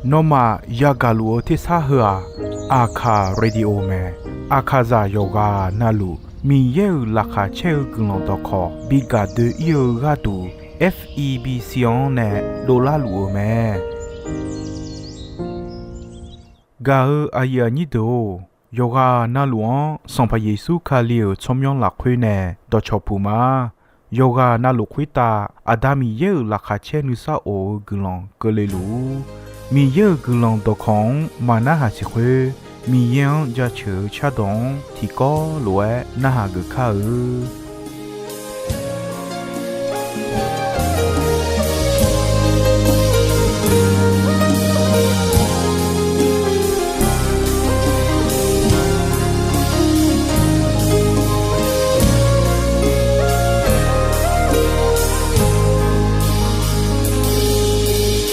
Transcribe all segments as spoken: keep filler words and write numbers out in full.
Nawmaf yagaq luf-eu tersar heu-aq, Aqkaq Radio mae. Aqkaqzaq yawqghaq navluf Miqyaer-euq laqkhaq caer-eu guiqlanq dawqkawq bi gaq doe-ir-eu gharduq, F E B C-anr nae dovlar luf-eu mae. Gaq-eu aqyuif aqnyir deuq-or, yawqghaq navluf-anr Sanqpaq Yeqsur Kali-euq tsawrmyanr lafkhoer nae dawqcawq puq ma. Yawqghaq navluf khoertav Aqda Miqyaer-euq laqkhaq caer nuisar of-eu guiqlanq keuvle luf-ur. Miqyaer-euq guiqlanq dawqkawq-anr maqnarhaq siq khoer, Miqyaer-anr jaceuq-eu cardawq-anr tiqkawv lof-aer narhaq geuf kar-eu.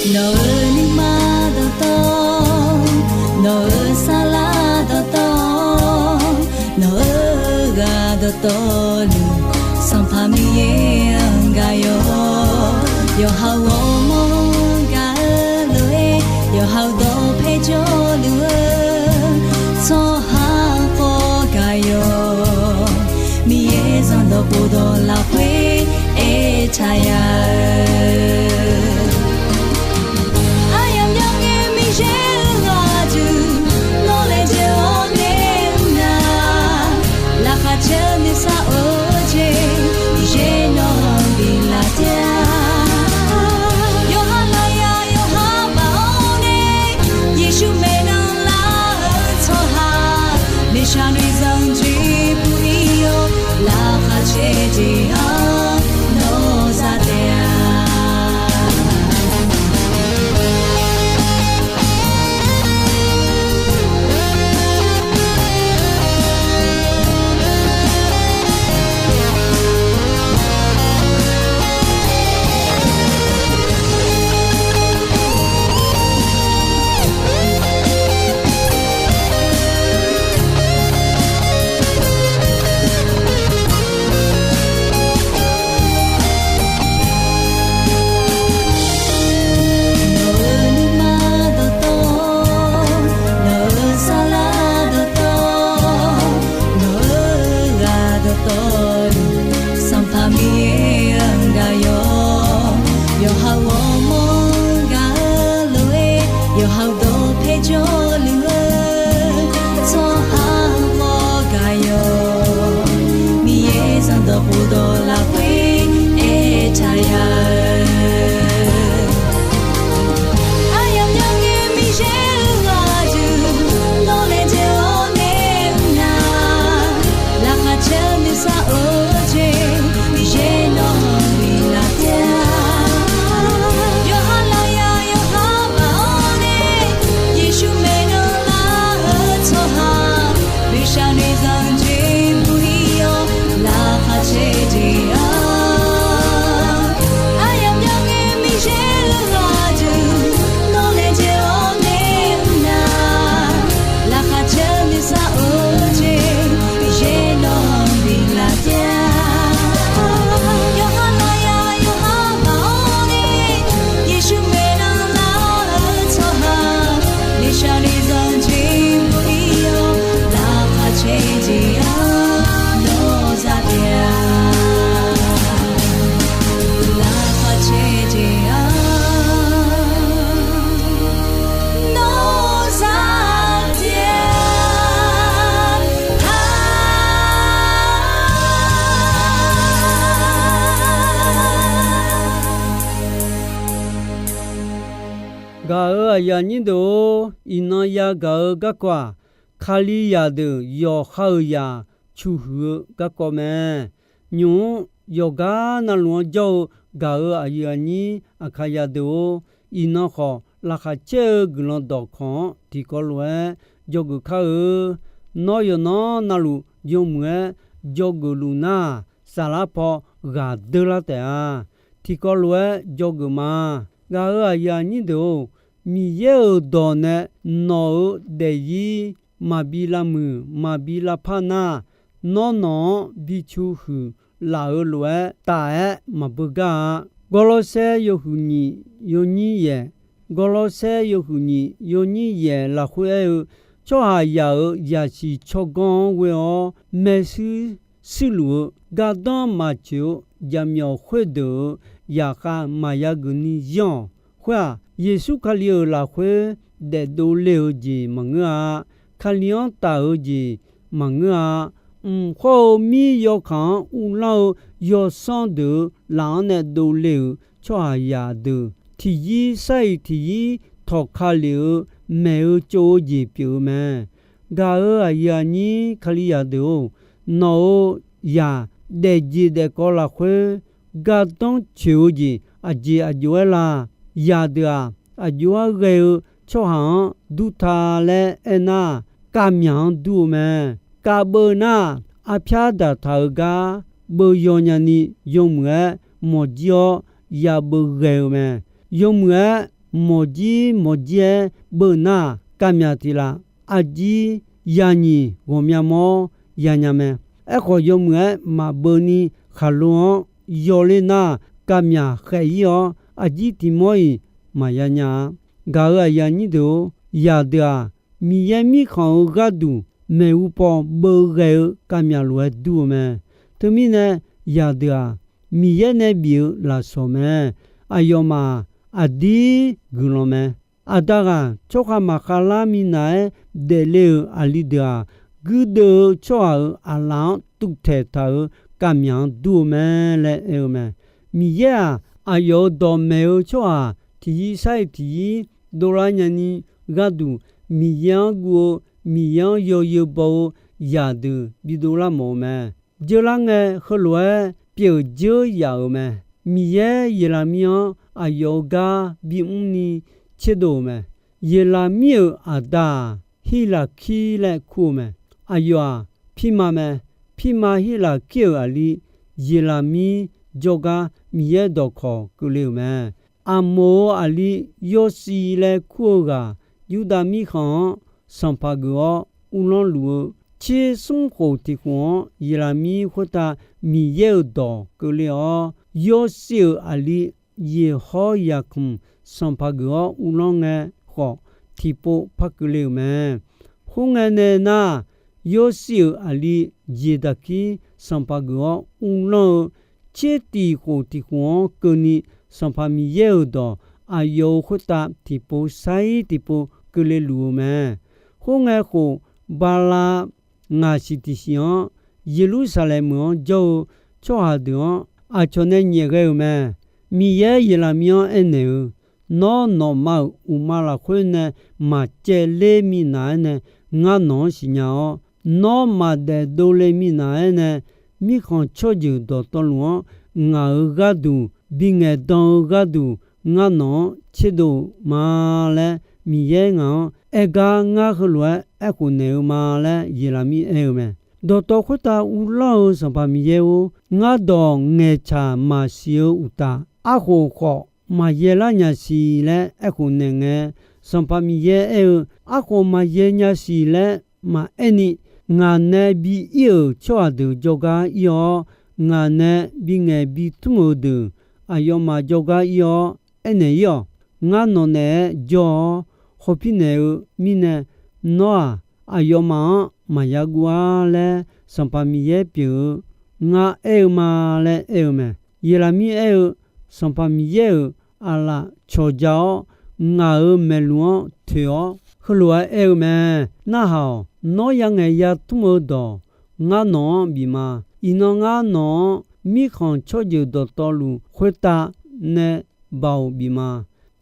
Nawq-euq nuima dawqtawv, nawq-euq saflar dawqtawv, nawq-euq ghaq dawqtawvluf, Sanqpaq Miqyaer-anr gaq-awq. Yawqha-euq ghawrmawr-anr gaq-eu lof-aer, yawqha-euq dawqpae jawrluf-eu tsawrhaq khawf gaq-awq. Miqyaer zanqdawq khofdawq lafkhoer aertaq ya-eu aryamq myanr ngae Miqyaer-euq ghaq duq, nawr laejae-awr nae nar, laqkhaq caer-eu nuisar of-eu jeq, Miqyaer nawq-anr biflaf taef-a. Yawqha lafyaq yawqha baf-awr nae, Yeqsur maeqnan lar-eu tsawrhaq, miqshaq noeqzanq jeq puq-ir-awr, laqkhaq caer jeq-anr nawr za taef-a. Nawq-euq nuima dawqtawv, nawq-euq saflar dawqtawv, nawq-euq ghaq dawqtawvluf, Sanqpaq Miqyaer-anr gaq-awq. Yawqha-euq ghawrmawr-anr gaq-eu lof-aer, yawqha-euq dawqpae jawrluf-eu tsawrhaq khawf gaq-awq. Miqyaer zanqdawq khofdawq lafkhoer aertaq ya-eu aryamq myanr ngae Miqyaer-euq ghaq duq, nawr laejae-awr nae nar, laqkhaq caer-eu nuisar of-eu jeq, Miqyaer nawq-anr biflaf taef-a. Yawqha lafyaq yawqha baf-awr nae, Yeqsur maeqnan lar-eu tsawrhaq, miqshaq noeqzanq jeq puq-ir-awr, laqkhaq caer jeq-anr aryamq myanr ngae Miqyaer-euq ghaq duq, nawr laejae-awr nae nar, laqkhaq caer-eu nuisar of-eu jeq, Miqyaer nawq-anr biflaf taef-a. Yawqha lafyaq yawqha baf-awr nae, Yeqsur maeqnan lar-eu tsawrhaq, miqshaq noeqzanq jeq puq-ir-awr, laqkhaq caer jeq-anr nawr za taef-a. Laqkhaq caer jeq-anr nawr za taef-a. Gaq-euq aqyuif aqnyir deuq-or, iqnan yagaq-eu garkawv-aq, Kalizaq deuq yawqha-euq zaq cuqhuiq-eu garkawv mae. Nymq-mr yawqgar navluf-anr jawr-eu gaq-euq aqyuif aqnyir Aqkaqzaq deuq-or, iqnan khawf laqkhaq caer-eu guiqlanq dawqkawq-anr tiqkawv lof-aer dzawgeuf kar-eu. Nawr yawqnan navluf yawmuiq-aer dzawgeuf luf nar-aq, saflar paw ghaq deur lar taef-a. Tiqkawv lof-aer dzawgeuf ma. Gaq-euq aqyuif aqnyir deuq-or, Miqyaer-euq dawq nae nawq-euq daefzir maqbi lavmuiq maqbi lavpar nar, nawr nawq-anr bi cuqhuiq laf-eu lof-aer taf-aer maqbeugar-a. Gawrlawrsaer yawhuiq nyiq yawnyir yaeq, Gawrlawrsaer yawhuiq nyiq yawnyir yaeq lafkhoer aer-eu, tsawrhaqzaq-euq zaqsiq tsawrganr-anr ghoe-awr maershuir shuirluf-eu gardanr maqtsoeq-eu jaqmyawf khoerdeuq-euq zaqkhav maqya geuf ni yanr-awq. Khoer-aq, Yeqsur Kali-euq lafkhoer daefdov le-eu jeq maqngeur-a. Kali-anr taf-eu jeq maqngeur-a. Mq khawr-eu mir yawkaq-anr uvlanr-eu yawsanr deuq-euq laf-anr nae dovle-euq tsawrhaqzaq deuq tiqyir sar-iq tiqyir tawqka lef-eu maeq-eu tsov-eu jeq pyeuf-eu mae. Gaq-euq aqyuif aqnyir Kalizaq deuq-or, nawq-euq zaq daefjeq daefkawv lafkhoer gardanr tsoeq-eu jeq aqjeq aqjox-aer la? Zaqdeuq-aq, aqjox-aer ghae-eu tsawrhaq-anr durta laer aernar, kavmyaq-anr dur-eu mae. Kavbeuv nar, arpyar daqtaq-euq gar beuv yawnyani yawmuiq-aer mawqjir-awr yabeuv ghae-eu mae. Yawmuiq-aer mawqjir mawqjir-aer beuv nar, kavmyaq tiq laf arjir yanyiq ghawqmya mawr yanya mae. Aerkhawf, yawmuiq-aer maqbeuv ni khaqlo-anr yawler nar, kavmyaq khaef-ir-awr arjir tiq mawr-iq maqya nya-a. Gaq-euq aqyuif aqnyir deuq-or, zaqdeuq-aq, Miqyaer Mirkhanq-euq gharduq maeqhu paw beuv ghae-eu kavmyaq lof-aer dur-eu mae. Teumirnae, zaqdeuq-aq, Miqyaer nae bif-eu lafsawq mae. Aqyawfmaf aqdir guiqlanq mae. Aqda ghaq tsawrkhav maqkhav lar minav-aer daefle-euq aqli deuq-aq, guirdeuv-eu tsawrhaq-euq aqlaf-anr tuvtaeq taq-euq kavmyaq-anr dur-eu mae laer aer-eu mae. Miqyaer-aq, aqyawf-euq dawqmaeq-eu tsawrhaq tiqyir sar-iq tiqyir dovlar nyani gharduq, Miqyaer-anr guv-eu, Miqyaer-anr yawzeu baw-eu zaqdeuq bidov lar mawf-eu mae. Dzeurlar ngae, heulof-aer pyeuf dzeur yaf-euq mae. Miqyaer Yeqlaqmir-anr aqyawf-euq gar bimr ni tserdov-euq mae. Yeqlaqmir-euq aqda-aq, Hirlaqkir laer kur-eu mae. Aqyawf-aq, pirma mae. Pirma Hirlaqkir-euq aqli Yeqlaqmir jawrgar Miqyaer dawqkawq keuvle-euq mae. Aqmoq-euq aqli Yawsiv laer kur-eu ghaq, Yurdav mirkhanq-anr sanqpaq geuf-awr uvlanr luf-eu tser smr khof tiq khof-anr, Yeqlaqmir khoertav Miqyaer-euq dawq keuvle-awr, Yawsiv-euq aqli Yeqhawr yaqkmq sanqpaq geuf-awr uvlanr ngae khawf, tiqpov par keuvle-euq mae. Khoerngae nae nar, Yawsiv-euq aqli Yeqdaqkir sanqpaq geuf-awr uvlanr-eu tser tiq khof tiq khof-anr keuvni, Sanqpaq Miqyaer-euq dawq aqyawf-euq khoertav tiqpov sar-ir tiqpov keuvle luf-eu mae. Khoerngae khof, bala ngaq siq tiq siq-anr, Yeqlursaqlaeq meuq-anr jawr-eu tsawrhaq deuq-anr aqcawq nae nyaef ghae-euq mae. Miqyaer Yeqlaqmir-anr aernaeq-eu, Nawr, nawqma-euq uqma lafkhoer nae maqcaevler minav-aer nae ngar nawq-anr siqnya-awr, nawr maqdaef dovle minav-aer nae, mirkhanq tsawrjeuq dawqtawvluf-anr ngaq-euq gharduq bingaeq dan-eu gharduq ngar nawq-anr tserdov-euq ma laer Miqyaer ngaq-anr aer gar ngar heulof-aer aerkhof naeq-eu ma laer Yeqlaqmir aer-eu mae. Dawqtawv khoertav uvlanr-eu Sanqpaq Miqyaer-or, ngar dawq ngaeqcaq maqsiq-eu uqtaf, arkhof khawf maqyae lar nya siq laer aerkhof naeq ngae, Sanqpaq Miqyaer aer-eu, Arkhof maqyae nya siq laer maqaer ni, ngaq nae bi ir-euq tsawrhaq deuq jawrgar ir-awr, ngaq nae bingaeq bitmr-eu deuq aqyawfmaf jawrgar ir-awr aernaeq-ir-awq. Ngar nawq naeq-aer jawr-awr hawpir naeq-eu mirnae, nawr-aq, aqyawfmaf-anr maqya guv-ar laer Sanqpaq Miqyaer pyeuf-eu ngar aer-eu ma laer aer-eu mae. Yeqlaqmir aer-eu, Sanqpaq Miqyaer-euq aqlaf cawqja-awr, ngaq-euq maeqluq-anr toeq-awr heulof-aer aer-eu mae. Narhaq-awq. Nawr yangaeq yatmr-eu dawq ngar nawq-anr bif ma. Iqnan ngar nawq-anr mirkhanq tsawrjeuq dawqtawvluf khoertav nae baoq bif ma.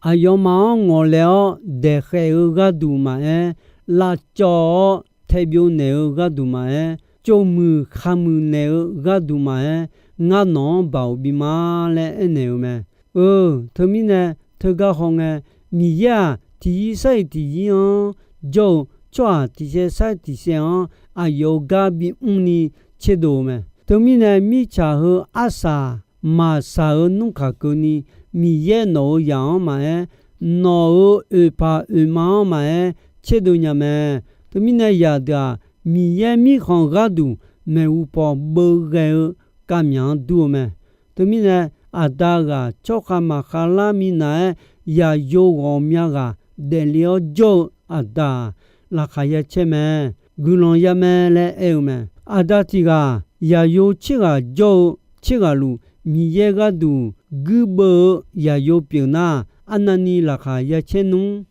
Aqyawfmaf-anr ngawqlaeq-awr daeqkhaeq-eu gharduq maqaer, lavcawv-awr taebyov naeq-eu gharduq maqaer, tsovmuiq khamuiq naeq-eu gharduq maqaer, ngar nawq-anr baoq bif ma laer aernaeq-eu mae. Eu, teumirnae, teugar hawngae, Miqyaer-aq, tiqyir sar-iq tiqyir-anr jawr-eu tsawrhaq tiq saev sar-iq tiq saev-anr aqyawf-euq gar bimr ni tserdov-eu mae. Teumirnae, mirtsaq heu arsaq maqsaq-eu nmr kaq keuvni, Miqyaer nawq-euq zaq-anr maqaer, nawq-euq oeqpaq oeqma-anr maqaer tserdov nya mae. Teumirnae, zaqdeuq-aq, Miqyaer mirkhanq gharduq maeqhu paw beuvghae-eu kavmyaq-anr dur-eu mae. Teumirnae, aqda ghaq tsawrkhav maqkhav lar minav-aer, yaqyo ghawqmya ghaq daefle-awr jawr-eu aqda-aq, laqkhaq ya caer mae, guiqlanq ya mae laer aer-eu mae. Aqda tiq ghaq yaqyo tser ghaq jawr-eu tser ghaq luf, Miqyaer gharduq guirbeuv-eu yaqyo pyeuf nar, arnavni laqkhaq ya caer nmr.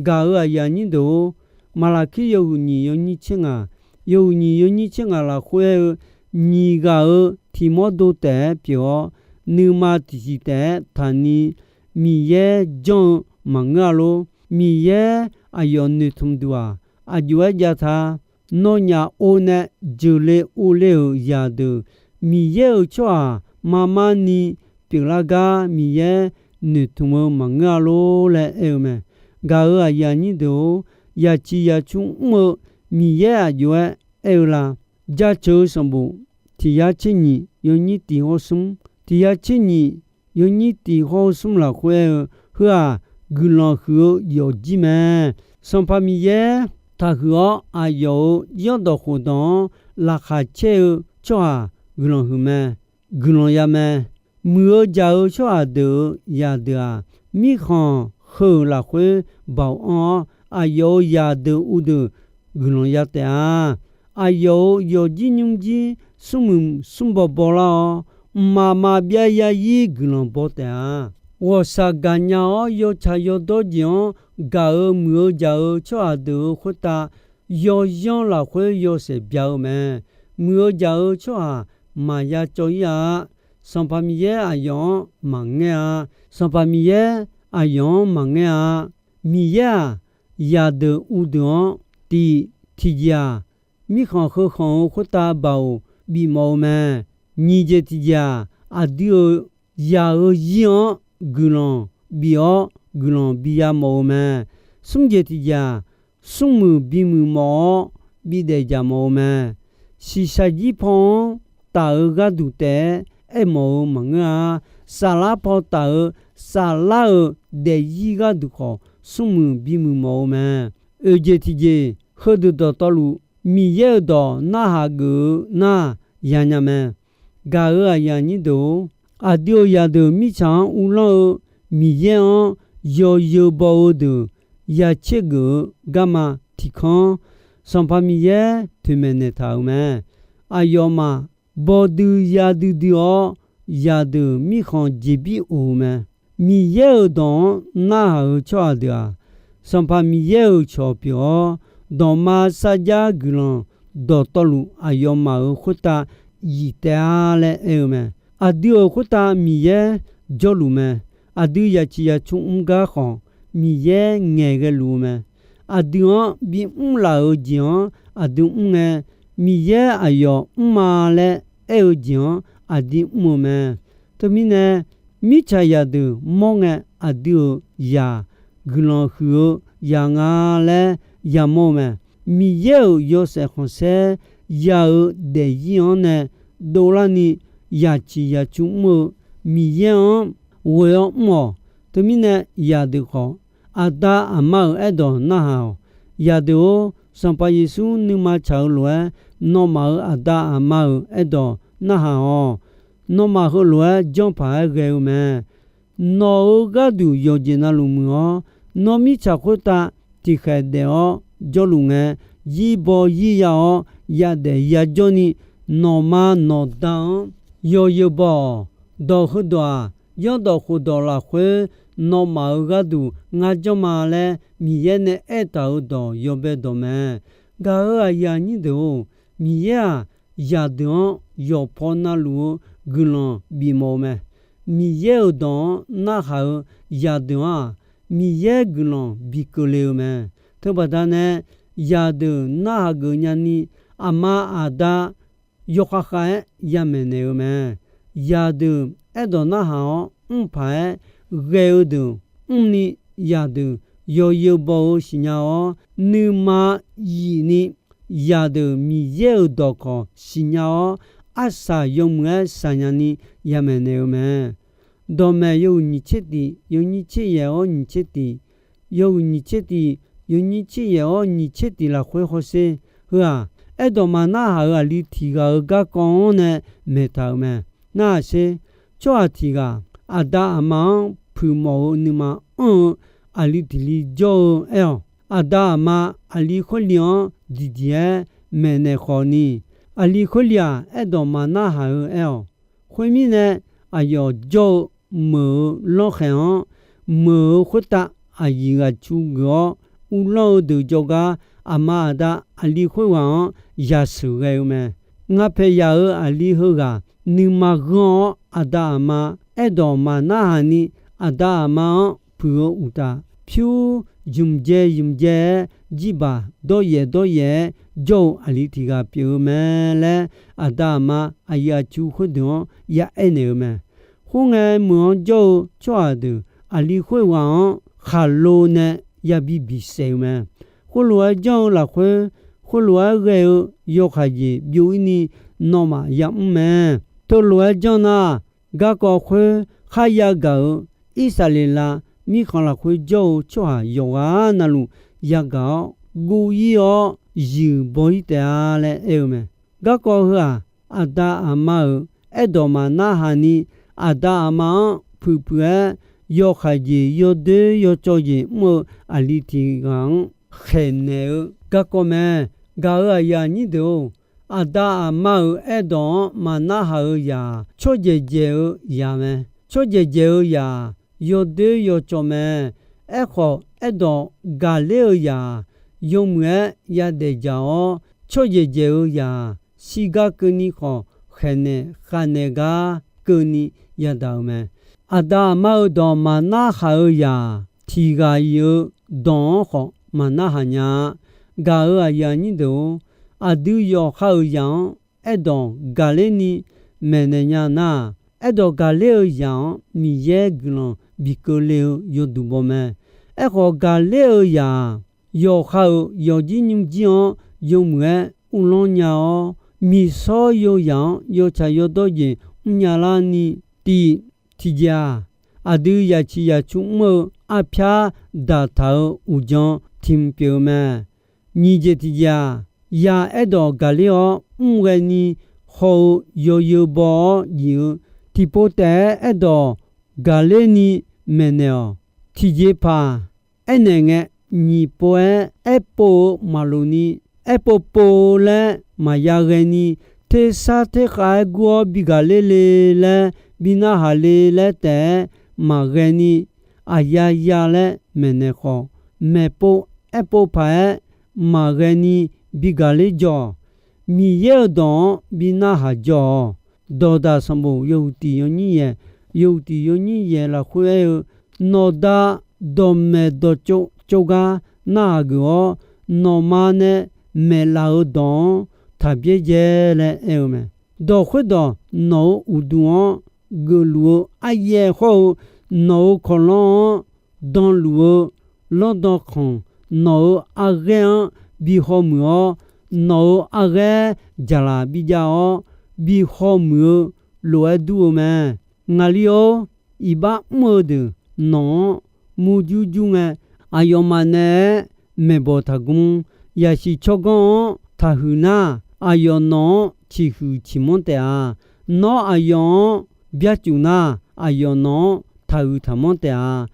Gaq-euq aqyuif aqnyir deuq-or, Maqlaqkir yawhuiq nyiq yawnyir tser ngaq, yawhuiq nyiq yawnyir tser ngaq lafkhoer aer-eu, nyiq ghaq-euq tiq mawrdo taef-aer pyeuf-awr, nuima tiqsiq taef-aer taqni Miqyaer janr-eu maqngeur-a lor. Miqyaer aqyawf noeqtmq duq-aq, aqjox-aer jav ta. Nawnyaf or nae jeuqle or ler-euq zaqdeuq, Miqyaer-euq tsawrhaq marmar ni pyeuflar gar Miqyaer noeqtmq-eu maqngeur-a lor laer aer-eu mae. Gaq-euq aqyuif aqnyir deuq-or, yaciq yacu mr-eu Miqyaer aqjox-aer aer-eu la? Jaceuq-eu sanqbof tiq yar tser nyiq yawnyir tiq hawr smr, tiq yar tser nyiq yawnyir tiq hawr smr lafkhoer aer-eu, heu-aq, guiqlanq huiq-eu yawfjir mae. Sanqpaq Miqyaer taqhuiq-awr, aqyawf-euq zanrdawq khofdawq-anr laqkhaq caer-eu tsawrhaq guiqlanq huiq mae, guiqlanq ya mae. Muiq-eu jaq-eu tsawrhaq deuq-euq zaqdeuq-aq, mirkhanq heu-euq lafkhoer baoq anr-awr, aqyawf-euq zaqdeuq uvdeuq guiqlanq ya taef-a. Aqyawf-euq yawfjir nymrjir smrmuiq smrbaw bawlar-awr, mqmaq maqbyav yazir guiqlanq baw taef-a. Ghawqshaq gaqnya-awr yawtsaq yawdawr jeq-anr gaq-euq muiq-eu jaq-eu tsawrhaq deuq-euq khoertav, yawzanr lafkhoer yawshaef bya-eu mae. Muiq-eu jaq-eu tsawrhaq maqya cawv-ir-a. Sanqpaq Miqyaer aqyawf-anr maqngaer-a. Sanqpaq Miqyaer aqyawf-anr maqngaer-a. Miqyaer-aq, zaqdeuq uvdeuq-anr tiq tiqjeq-aq, mirkhanq heu khanq-eu khoertav baoq bifmawf-eu mae. Nyiq jeq tiqjeq-aq, aqdui-euq zaq-eu zir-anr guiqlanq bif-awr guiqlanq biya mawf-eu mae. Smr jeq tiqjeq-aq, smrmuiq bimuiq mawf-awr bidaef dzaq mawf-eu mae. Shiqshaq jir paw-anr taf-eu gharduq taef-aer aermawf-eu maqngeur-a. Saflar paw taf-eu saflar-euq daefzir gharduq khawf, smrmuiq bimuiq mawf-eu mae. Oeq jeq tiqjeq, heudeuq dawqtawvluf Miqyaer-euq dawq narhaq geuf-eu nar yanya mae. Gaq-euq aqyuif aqnyir deuq-or, aqdui-euq zaqdeuq mirtsaq-anr uvlanr-eu Miqyaer-anr yawzeu baw-eu deuq ya tser geuf-eu garma tiqkanr, Sanqpaq Miqyaer toeqmaeq naeqtaq-euq mae. Aqyawfmaf bawdui ya duidui-awr, zaqdeuq mirkhanq jeqbir of-eu mae. Miqyaer-euq dawq-anr narhaq-eu tsawrhaq deuq-aq, Sanqpaq Miqyaer-euq cawq pyeuf-awr, dawqma sarjax guiqlanq dawqtawvluf aqyawfmaf-euq khoertav zif taef-a laer aer-eu mae. Aqdui-euq khoertav Miqyaer jawrluf mae. Aqdui yaciq yacu mr gar khawf, Miqyaer ngaeqghae luf-eu mae. Aqdui-anr bimr laf-euq jeq-anr aqdui mr ngae, Miqyaer aqyawf mr ma laer aer-eu jeq-anr aqdui mr-eu mae. Teumirnae, mirtsaq zaqdeuq mawr ngae, aqdui-euq zaq guiqlanq huiq-eu zaq nga laer yamawr-eu mae. Miqyaer-euq yawshaef khanqsaer ya-eu daefzir-anr nae dovlarni yaciq yacu mr-eu Miqyaer-anr ghoe-awr mr-awq. Teumirnae, zaqdeuq khawf, aqda aqma-euq aerdawq narhaq-awq. Zaqdeuq-or, Sanqpaq Yeqsur nuima tsaq-eu lof-aer, nawmaf-euq aqda aqma-euq aerdawq narhaq-awq. Nawmaf heulof-aer janrpaq-aer ghae-eu mae. Nawq-euq gharduq yawqjeq navluf muiq-awr, nawr mirtsaq khoertav tiqkhaeq daef-awr jawrluf ngae, zir baw zir ya-awr yadaef yajawrni, nawqma nawqda-anr yawzeu baw-awq. Dawq heudawq-aq, zanrdawq khofdawq lafkhoer nawmaf-euq gharduq ngar janr ma laer Miqyaer nae aertaq-euq dawq yawbae dawq mae. Gaq-euq aqyuif aqnyir deuq-or, Miqyaer-aq, zaqdeuq-anr yawqpaw navluf-eu guiqlanq bifmawf-eu mae. Miqyaer-euq dawq-anr narhaq-eu zaqdeuq-anr-aq, Miqyaer guiqlanq bi keuvle-eu mae. Teubaqda nae, zaqdeuq narhaq geuf nyani, aqma aqda yawkhav khav-aer yamaeq naeq-eu mae. Zaqdeuq aerdawq narhaq-awr mrpaq-aer ghae-eu deuq mrni, zaqdeuq yawzeu baw-eu siqnya-awr, nuima zifni zaqdeuq Miqyaer-euq dawqkawq siqnya-awr, arsaq yawmuiq-aer saqnya ni yamaeq naeq-eu mae. Dawqmaeq yawhuiq nyiq tser tiq, yawnyir tser yaeq-awr nyiq tser tiq, yawhuiq nyiq tser tiq, yawnyir tser yaeq-awr nyiq tser tiq lafkhoer hawsher. Heu-aq, aerdawq maqnarhaq-euq aqli tiq ghaq-euq garkawv-anr nae maeqtaq-euq mae. Narhaq sher. Tsawrhaq tiq ghaq aqda aqma-anr puiqmawf-eu nuima anr-eu aqli tiq li jawr-eu aer-awq. Aqda aqma aqli khoerli-anr diqdiq-aer maeqnaeq khawf ni, aqli khoerli-aq, aerdawq maqnarhaq-eu aer-awq. Khoermirnae, aqyawf jawr-eu meuq-eu lawrkhaeq-anr meuq-eu khoertav aqyuif aqtsu geuf-awr, uvlanr-eu deuq jawrgar aqma aqda aqli khoerghaq-anr yasheuq ghae-eu mae. Ngaphaeq yaq-euq aqli heughaq nuima ghanr-awr, aqda aqma aerdawq maqnarhaq ni aqda aqma-anr puiq-eu uqtaf, pyur zmqdzae zmqdzae-aer jirbaq dawryaef dawryaef-aer jawr-eu aqli tiq ghaq pyeuf-eu mae laer, aqda aqma aqyuif aqtsu khoerdeuq-anr ya aernaeq-eu mae. Khoerngae, meuq-anr jawr-eu tsawrhaq deuq aqli khoerghaq-anr khaqlo nae yabi bisaef-eu mae. Khoerlof-aer janr-eu lafkhoer, khoerlof-aer ghae-eu yawkaq jeq byov-ir ni nawmaf yamr mae. Teulof-aer janr nar, garkawv khoer kharya gaq-euq Irsaqleqlav mirkhanq lafkhoer jawr-eu tsawrhaq yawqghaq navluf yagaq-awr guv-ir-awr zuiq baw-ir taef-a laer aer-eu mae. Garkawv heu-aq, aqda aqma-euq aerdawq maqnarhaq ni, aqda aqma-anr puiqpuiq-aer yawkaq jeq yawdoer yawcawv jeq mr-eu aqli tiq ghaq-anr khaeqnaeq-eu garkawv mae. Gaq-euq aqyuif aqnyir deuq-or, aqda aqma-euq aerdawq-anr maqnarhaq-eu zaq-aq, tsawrdzaeq dzaeq-eu zaq mae. Tsawrdzaeq dzaeq-eu zaq-aq, yawdoer yawcawv mae. Aerkhawf, aerdawq gaqler-eu zaq-aq, yawmuiq-aer yadaef dzaq-awr, tsawrdzaeq dzaeq-eu zaq-aq, shirgar keuvni khawf khaeqnaeq khavnaeq gar keuvni yadaq-eu mae. Aqda aqma-euq dawq maqnarhaq-eu zaq-aq, tiq ghaq-iq-eu dawq-anr khawf maqnarhaq nya-a. Gaq-euq aqyuif aqnyir deuq-or, aqdui yawqha-euq zaq-anr aerdawq gaqler ni maeqnaeq nya nar-aq, aerdawq gaqler-eu zaq-anr Miqyaer guiqlanq bi keuvle-eu yawduq baw mae. Aerkhawf, gaqler-eu zaq-aq, yawqha-euq yawqjir nymrjir-anr yawmuiq-aer uvlanr nya-awr, miqsawr yawzaq-anr yawtsaq yawdawr jeq mrnya larni, tiq, tiqjeq-aq, aqdui zaqciq zaqcu mr-eu arpyar daqtaq-euq uqdzan tiq mq pyeuf-eu mae. Nyiq jeq tiqjeq-aq, ya aerdawq gaqler-awr mr ghaeni haw-eu yawzeu baw-awr jif-eu tiqpov taef-aer aerdawq gaqler ni maeqnaeq-awq. Tiqjeqpaq aernaeq ngae, nyiq pov-aer aerpov-eu maqloq ni, aerpov pov laer maqya ghaeni, tersar terkhav-aer gur-awr bi gaqler le laer, bi narhaq le laer taef-aer maqghae ni, aqya ya laer maeqnaeq khawf, maeqpov aerpov paq-aer maqghae ni bi gaqler jawr-awq. Miqyaer-euq dawq-anr bi narhaq jawr-awq. Dawqdaq sanqbof yawhuiq tiq yawnyir yaeq, yawhuiq tiq yawnyir yaeq lafkhoer aer-eu, Nawqda dawqmaeq dawqtsov tsovgar narhaq geuf-awr, nawqma nae maeqlaf-euq dawq-anr taq byaerdzae laer aer-eu mae. Dawq khoerdawq nawq-euq uqduq-anr geufluf-eu aryaer hawr-eu, nawq-euq kawqlanr-anr danluf-eu lanrdan khanq, nawq-euq arghaer-anr bi hawmuiq-awr, nawq-euq arghaer jaqlaq bijav-awr bi hawmuiq-eu lof-aer dur-eu mae. Ngaqli-or, iqbax mr-eu deuq nawq-anr murjur jur ngae, aqyawfmaf naeq-aer maeqbawq taqgmr. Yaqsiq tsawrganr-anr taqhuiq nar, aqyawf nawq-anr ciqhuiq ciqmanr taef-a. Nawr aqyawf-anr byarcuf nar, aqyawf nawq-anr taqhuiq taqmanr taef-a.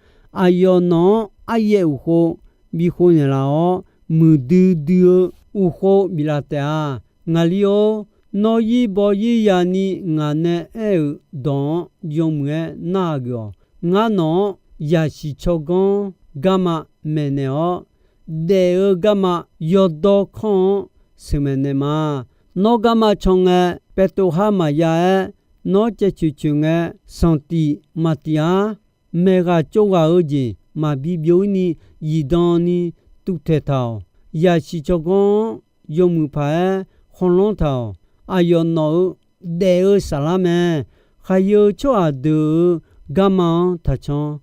Aqyawf nawq-anr aryaev uqkhov bi khov naeqlaf-awr, muiqdui dui-eu uqkhov biflaf taef-a. Ngaqli-or, nawr yir baw yir yani ngaq nae aer-euq dawq-anr yawmuiq-aer narhaq geuf-awq. Ngar nawq-anr yaqsiq tsawrganr garma maeqnaeq-awr, daef-eu garma yawdawr kanr-anr sheuqmaeq naeq ma. Nawr garma can ngae, paevtov har maqya-aer, nawr caevcoeq coeq ngae, sanqtif maqtif-ar. Maeqghaq tsovghaq-eu jeq maqbi byov-ir ni, zifdan ni tuvtaeq taq-awq. Yaqsiq tsawrganr-anr yawmuiq paq-aer khawlanr taq-awq. Aqyawf nawq-euq daef-eu saflar mae. Khaqyeu tsawrhaq deuq-euq garma-anr taqcan.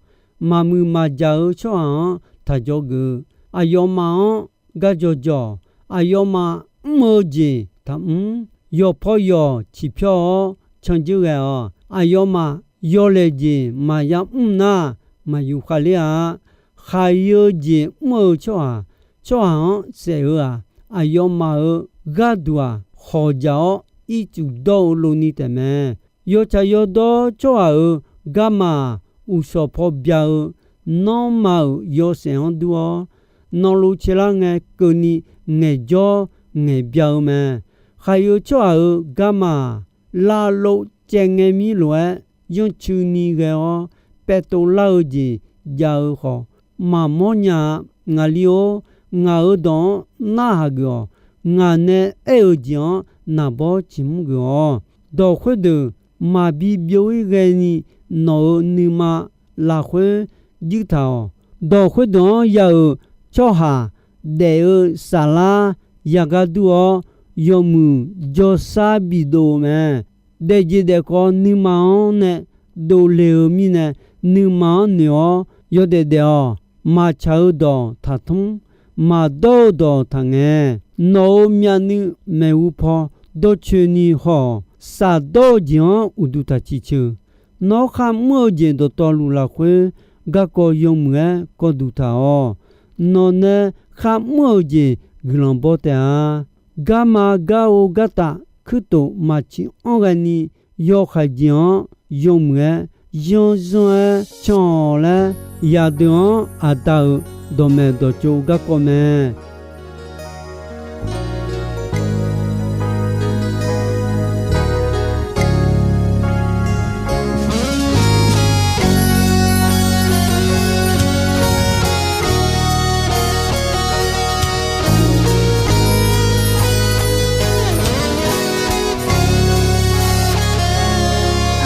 Maqmuiq maqjaq-eu tsawrhaq-anr taqdzawgeuf. Aqyawfmaf-anr gardzawq dzawq. Aqyawfmaf mr-eu jeq taqmr. Yawqpaw yawq ciqpyawr-awr candzeur ghae-awq. Aqyawfmaf yawlaeq jeq maqya mr nar, maqyuf khavler-a. Khaqyeu jeq mr-eu tsawrhaq, tsawrhaq-anr saef-eu-aq, aqyawfmaf-euq gharduq-aq, khawqjaq-awr ircuf dawr-eu lov ni taef mae. Yawtsaq yawdawr tsawrhaq-euq Garma-aq, uqshawq paw bya-eu nanrma-euq yawshaef-anr dur-awr, nanlov caelar ngae keuvni ngaeqjawr ngaeqbya-eu mae. Khaqyeu tsawrhaq-euq garma-aq, lavlov caev ngae mir lof-aer yanrcuini ghae-awr, paev tov lar-eu jeq jav-eu khawf, maqmawr nya-a. Ngaqli-or, ngaq-euq dawq-anr narhaq geuf-awq. Ngaq nae aer-euq jeq-anr naqbawr ciqmr geuf-awq. Dawq khoerdeuq maqbi byov-ir ghaeni, nawq-euq nuima lafkhoer juir taq-awq. Dawq khoerdeuq-anr ya-euq tsawrhaq daef-eu saflar yagar dur-awr, yawmuiq jawrshar bidov-eu mae. Daefjeq daefkhawf nuima-anr nae dovle-eu mirnae, nuima-anr noeq-awr yawdaef daef-awq. Maqtsaq-eu dawq taqtmr, maqdawr-eu dawq taqngae. Nawq-euq myavnuiv maeqhu paw dawrcoeni haw-awq. Shafdawr-eu jeq-anr uqduq taq ciqceuq. Nawr kharmr-eu jeq dawqtawvluf lafkhoer, garkawv yawmuiq-aer kawvduq taq-awq. Nawq nae kharmr-eu jeq guiqlanq baw taef-a. Garma gar-eu gartaf kuirtof maqciq anr ghaeni, yawhaiq jeq-anr yawmuiq-aer yanrzanr-aer can-awq laer, yaqdeuq-anr Aqda-euq dawqmaeq dawqtsov garkawv mae.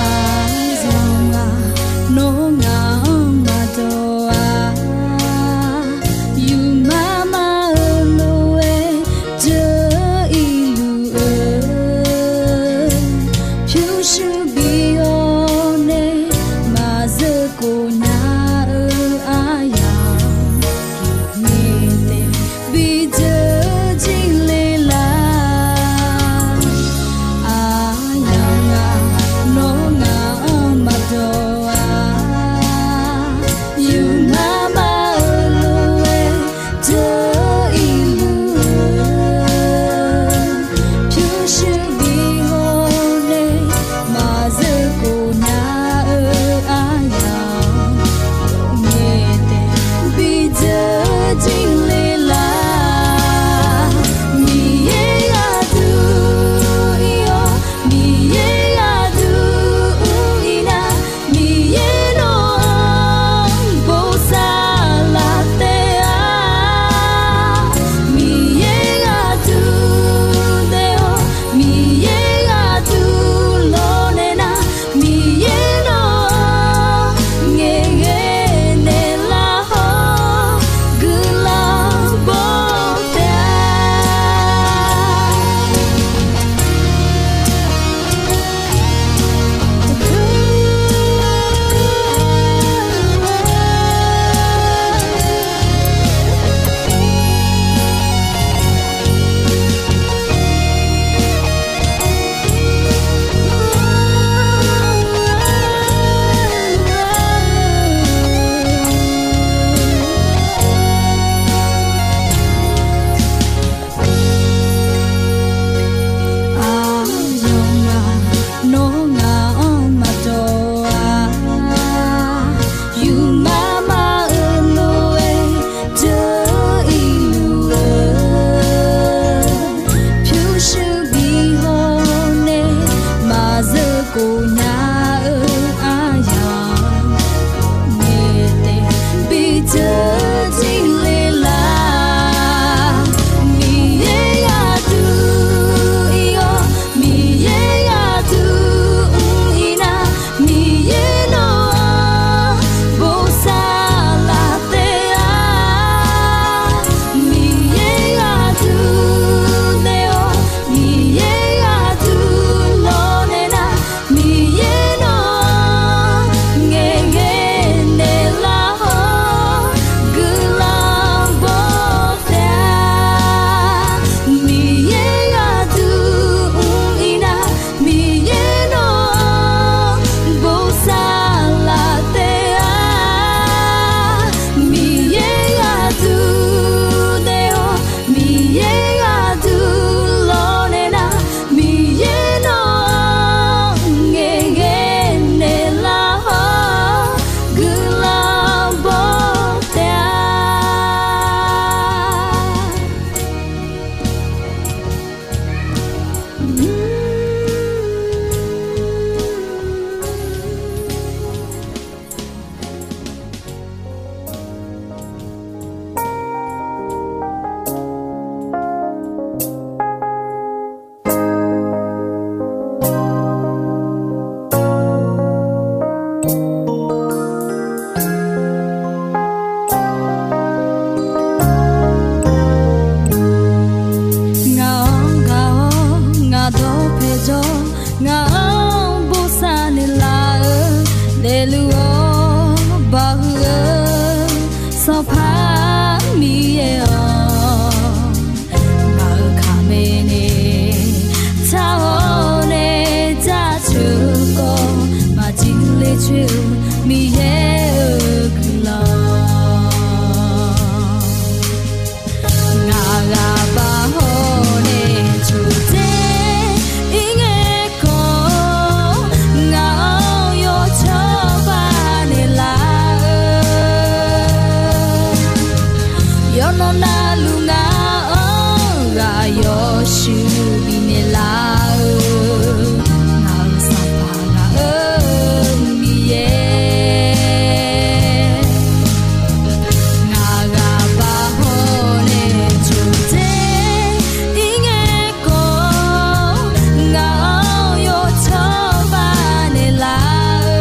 Aqzaq-aq, nawr ngaq-anr maqdawq-a. Yufmar mar Ngaq-anr bosav naeqlaf-eu daefluf-awr bawhuiq-eu Sanqpaq Miqyaer-awq, ngaq-euq kaqmae nae tsar-awr nae jaceuq-eu khawf, maqjir ler coer-eu Miqyaer-euq guiqlanq. Ngaq ghaq baq hawr nae coqdzer ir ngae khawf, ngaq-anr yawcawba naeqlaf-eu, yawqnan navluf ngaq-anr ghaq yawshuif bifnaeq laf-eu, ngaq-euq Sanqpaq ngaq-euq Miqyaer. Ngaq ghaq baq hawr nae coqdzer ir ngae khawf, ngaq-anr yawcawba naeqlaf-eu,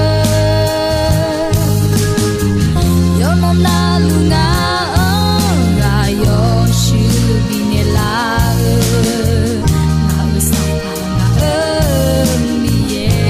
yawqnan navluf ngaq-anr ghaq yawshuif bifnaeq laf-eu, ngaq-euq Sanqpaq ngaq-euq Miqyaer.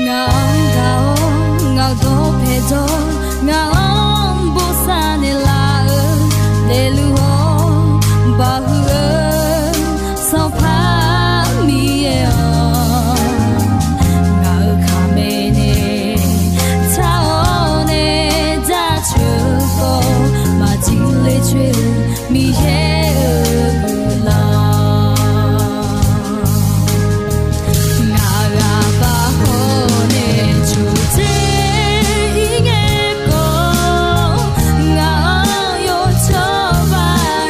Ngaq-anr gaq-awr ngaq-euq dawq paeqdawr, ngaq-anr bosav naeqlaf-eu daefluf-awr bawhuiq-eu Sanqpaq Miqyaer-awq, ngaq-euq kaqmae nae tsar-awr nae jaceuq-eu khawf, maqjir ler coer-eu Miqyaer-euq guiqlanq. Ngaq ghaq baq hawr nae coqdzer ir ngae khawf, ngaq-anr yawcawba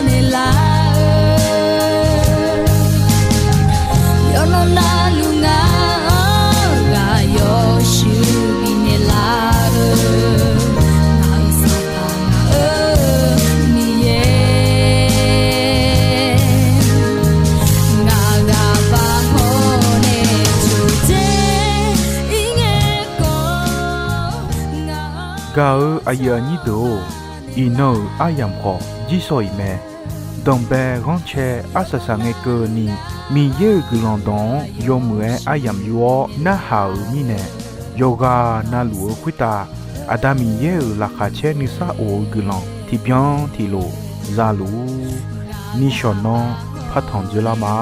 naeqlaf-eu, yawqnan navluf ngaq-anr ghaq yawshuif bifnaeq laf-eu, ngaq-euq Sanqpaq ngaq-euq Miqyaer. Ngaq ghaq baq hawr nae coqdzer ir ngae khawf, ngaq-anr Gaq-eu aqyuif aqnyir deuq-or, iqnan-euq aryamq khawf jirsawq iq mae. Danqbae ghanrcae arsaq saq ngae keuvni, Miqyaer-euq guiqlanq dawq-anr yawmuiq-aer aryamq yur-awr narhaq-euq mirnae, yawqghaq navluf-eu khoertav Aqda Miqyaer-euq laqkhaq caer nuisar of-eu guiqlanq tiqbyan tiqlof za luf-ur. Nishawq nanr partanq dzoerlar ma.